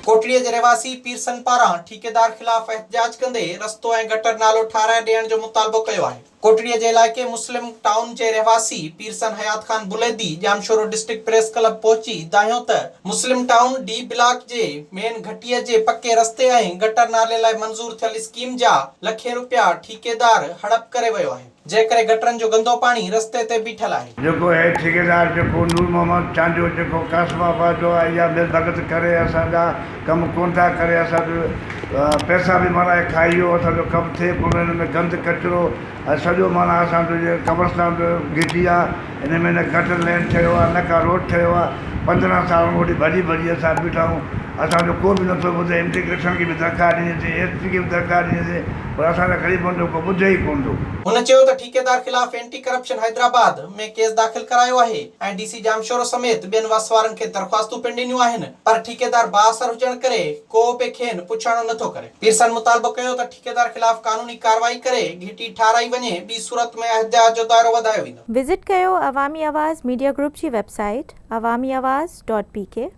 ڪوٽڙي جي رهواسي پيرسن پاران ٺيڪيدار خلاف احتجاج ڪندي رستو ۽ گٽر نالو ٺاهرائي ڏيڻ جو مطالبو ڪيو آهي. ڪوٽڙي جي علائقي مسلم ٽائون جي رهواسي Pirsan Hayat Khan Buledi Jamshoro district press club پهچي دانهيو ته مسلم ٽائون ڊي بلاڪ جي مين گهٽيء جي پڪي رستي ۽ گٽر نالي لاء منظور ٿيل اسڪيم جا لکين روپيا ٺيڪيدار هڙپ ڪري ويو آهي. جنهن ڪري گٽرن جو گندو پاڻي رستي تي بيٺل آهي. جيڪو هي ٺيڪيدار جيڪو نور محمد چانڊيو جيڪو قاسم آباد جو آهي اها مل ڀڳت ڪري اسان جا ڪم ڪونه ٿا ڪري اسان جو پئسا به معنيٰ هي کائي ويو اسان جو ڪم ٿئي ڪونه هن ۾ گند ڪچرو ۽ سڄو معنيٰ اسان جو جي قبرستان جو گهٽي آهي هن ۾ نه گٽر لين ٺهيو آهي نه ڪا روڊ ٺهيو آهي 15 سالن کان وٺي ڀڄي ڀڄي اسان بيٺا آهيون اسان جو ڪو به نٿو ٻڌي انٽيگريشن کي به درخواست ڏني سين ايس پي کي به درخواست ڏني سين پر اسان جا غريبن جو ڪو ٻڌي ئي ڪونه ٿو. هن چيو ته ٺيڪيدار خلاف اينٽي ڪرپشن حيدرآباد ۾ ڪيس داخل ڪرايو آهي ۽ ڊي سي ڄامشورو سميت ٻين وس وارن کي درخواستون پڻ ڏنيون آهن پر ٺيڪيدار بااثر هجڻ ڪري ڪو به کين پڇاڻو نٿو ڪري. پيرسن مطالبو ڪيو ته ٺيڪيدار خلاف قانوني ڪارروائي ڪري گهٽي ٺاهرائي وڃي ٻي صورت ۾ احتجاج جو دائرو وڌايو ويندو. وزٽ ڪيو عوامي آواز ميڊيا گروپ جي website Awami Awaz dot P K.